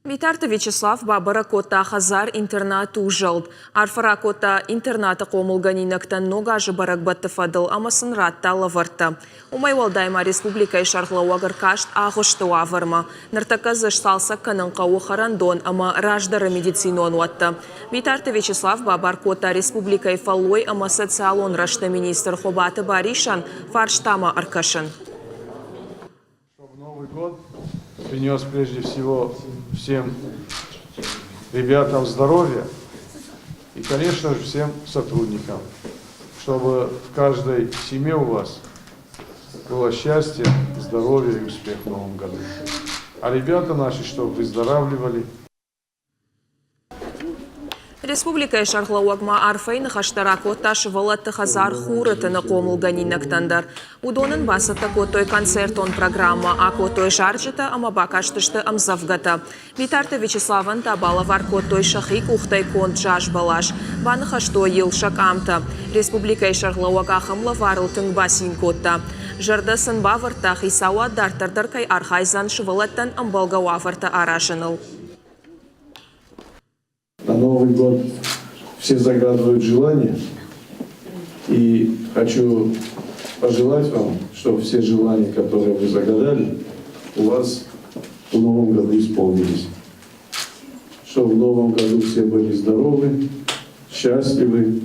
Битарты Вячеслав бабӕрӕг кодта хӕдзар-интернат Узӕлд. Арфӕ ракодта интернаты хъомылгӕнинӕгтӕн Ног азы бӕрӕгбӕтты фӕдыл ӕмӕ сын радта лӕвӕрттӕ. Уымӕй уӕлдай ма республикӕйы сӕргълӕууӕг ӕркаст агъуысты уавӕрмӕ. Ныртӕккӕ дзы сцалцӕг кӕнын хъӕуы хӕрӕндон ӕмӕ раздӕры медицинон уӕттӕ. Битарты Вячеслав бабар кодта республикӕйы фӕллой ӕмӕ социалон рӕзты министр Хуыбаты Барисӕн фарстамӕ ӕркӕсын. Чтобы Новый год принес прежде всего всем ребятам здоровья и, конечно же, всем сотрудникам, чтобы в каждой семье у вас было счастье, здоровье и успех в новом году. А ребята наши, чтобы выздоравливали. Республикӕйы сӕргълӕууӕг ма арфӕйы ныхӕстӕ ракодта сывӕллӕтты хӕдзар Хуры тыны хъомылгӕнинӕгтӕн дӕр. Уыдон ын бацӕттӕ кодтой концертон программӕ, акодтой зарджытӕ ӕмӕ бакастысты ӕмдзӕвгӕтӕ. Битарты Вячеславӕн та балӕвар кодтой сӕхи къухтӕй конд заз бӕлас, баныхӕстой йыл сӕ къамтӕ. Республикӕйы сӕргълӕууӕг ахӕм лӕварыл тынг бацин кодта. Зӕрдӕ сын бавӕрдта, хицауад дарддӕр дӕр кӕй архайдзӕн сывӕллӕттӕн ӕмбӕлгӕ уавӕртӕ аразыныл. На Новый год все загадывают желания. И хочу пожелать вам, чтобы все желания, которые вы загадали, у вас в новом году исполнились. Чтобы в новом году все были здоровы, счастливы.